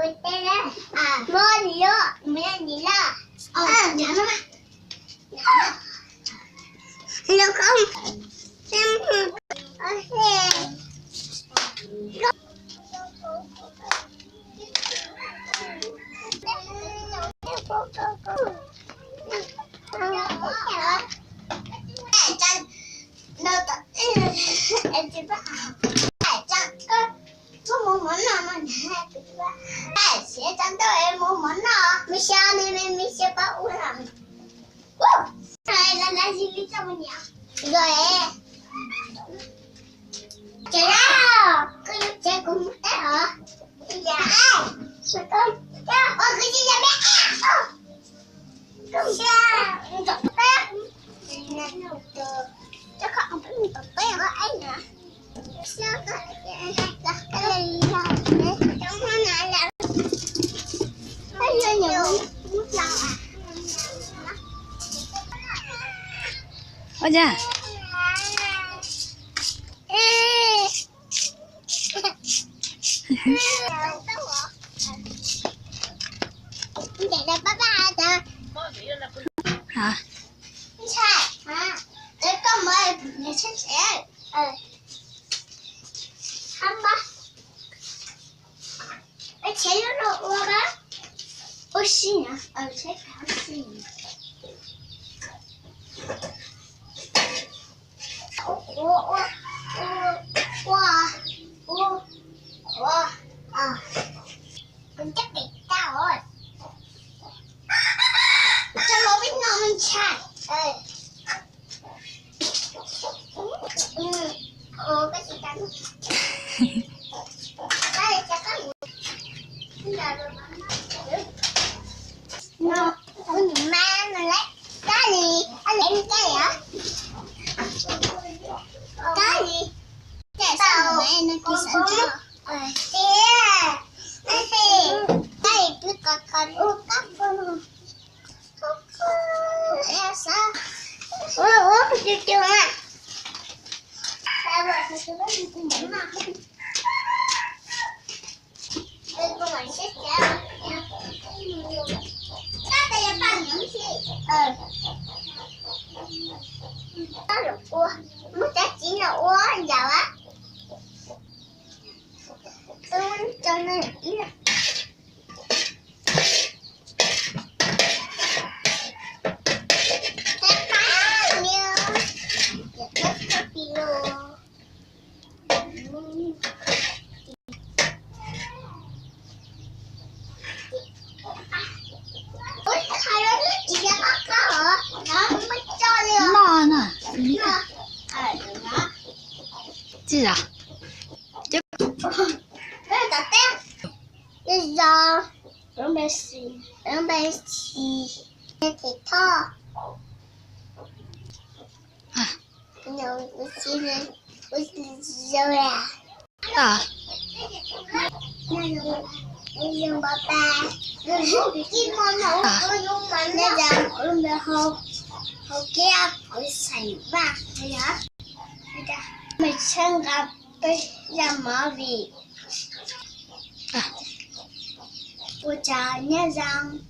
Muab nim, mus nim lawm. Koj mus mov noj no, siav tsa ntuj es mus mov noj, me xya me me me xya pab ub na. Ub, la la li li tso mus niam. Yog es. Ces, koj yuav tsev kuv mus teb os. Yog, koj, koj, koj, koj, koj, koj, Ua cas? Hab, ua si, ua si. Muab cov txiv no ua ncaus. Noj na. Tsis yog. Yog, lub npe Xis, lub npe Xis, Xis Thoj. Ua tsaug, nyob zoo.